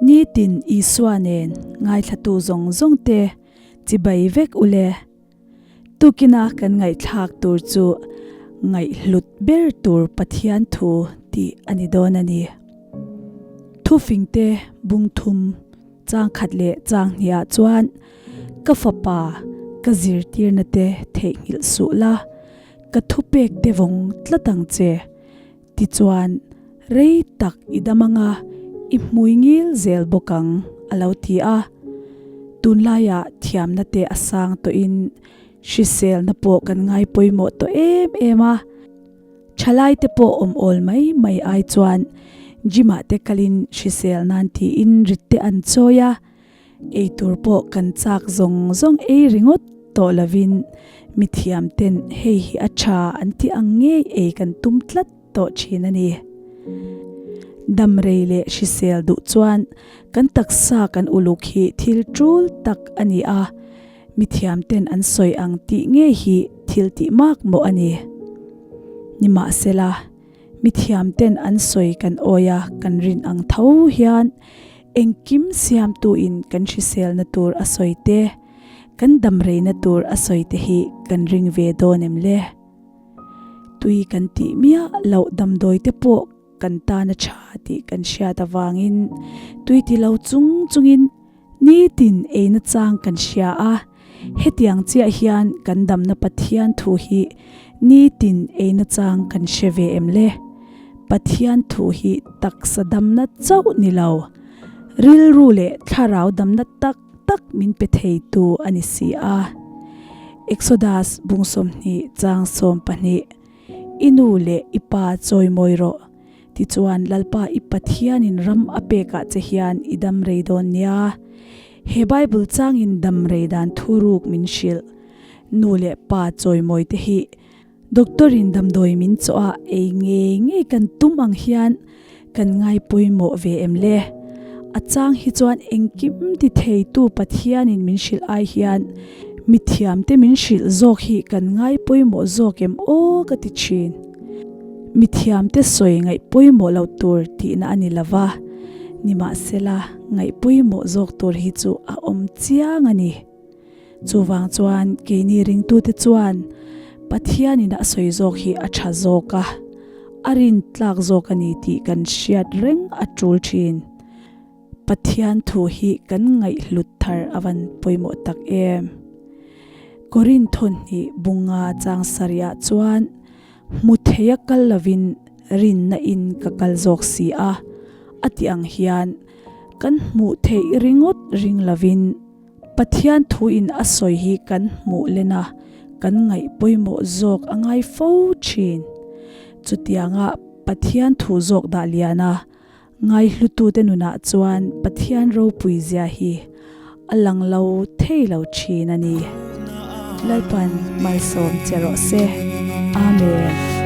Nitin Isua nen ngaithlatu zawng zawng te chibai vek u le. Tukina kan ngaihthlak tur chu ngaihhlut ber tur Pathian thu tih a ni dawn a ni. Thufingte bungthum chang khat leh chang hniah chuan ka fapa ka zirtirna te theihnghilh suh la, ka thupek te vawng tlat ang che. Tichuan, rei tak i dam anga i hmui ngil zel bawk ang, a lo ti a. Tunlaiah thiamna te a sang tawhin hriselna pawh kan ngai pawimawh tawh em em a. Thalai te pawh awm awl mai mai ai chuan gym ah te kalin hrisel nan tiin rit te an chawi a. Eitur pawh kan chak zawng zawng ei ringawt tawh lovin mithiam ten hei hi a tha an tih ang ngei ei kan tum tlat tawh thin a ni. Damrei leh hrisel duh chuan kan taksa kan uluk hi thil tul tak a ni a, mithiam ten an sawi ang tih ngei hi thil tih mak mawh a ni. Nimahsela, mithiam ten an sawi kan awi a kan rin ang tho hian Engkim siamtuin kan hriselna tur a sawi te, kan damreina tur a sawi te hi kan ring ve dawn em le? Tui kan tih miah loh damdawi te pawh kan tan a tha tih kan hriat avangin tui ti lo chung chungin nitin eina chang kan hria a, hetiang chiah hian kan damna Pathian thu hi nitin eina chang kan hre ve em le? Pathian thu hi taksa damna chauh ni lo, rilru leh thlarau damna tak tak min pe theitu a ni si a. Exodus bung 20 chang 12, I nu leh i pa chawimawi rawh, tichuan Lalpa i Pathianin ram a pekah che hian i dam rei dawn nia. He Bible changin dam rei dan thuruk min hrilh. Nu leh pa chawimawi te hi Doctor in damdawi min chawh a ei ngei ngei kan tum ang hian kan ngai pawimawh ve em le? A chang hi chuan engkim ti theitu Pathian in min hrilh ai hian mithiam te min hrilh zawk hi kan ngai pawimawh zawk em aw ka ti thin. Mithiam te sawi ngaih pawimawh loh tur tihna a ni lova, nimahsela ngaih pawimawh zawk tur hi chu a awm chiang a ni. Chuvang chuan keini ringtute chuan Pathianin a sawi zawk hi a tha zawk a, a rin tlak zawk a ni tih kan hriat reng a tul thin. Pathian thu hi kan ngaihhlut thar a van pawimawh tak em. Korinth thawhnih bunga chang sarihah chuan hmu theia kal lovin rinna in ka kal zawk si a, a tih ang hian kan hmuh theih ringawt ring lovin, Pathian thu in a sawi hi kan hmuh len a, kan ngaih pawimawh zawk a ngai fo thin. Chutianga Pathian thu zawk dah lian a, ngaihlutute nunah chuan Pathian ropui zia hi a lang lo thei lo thin a ni. Lalpan malsawm che rawh se. Amen.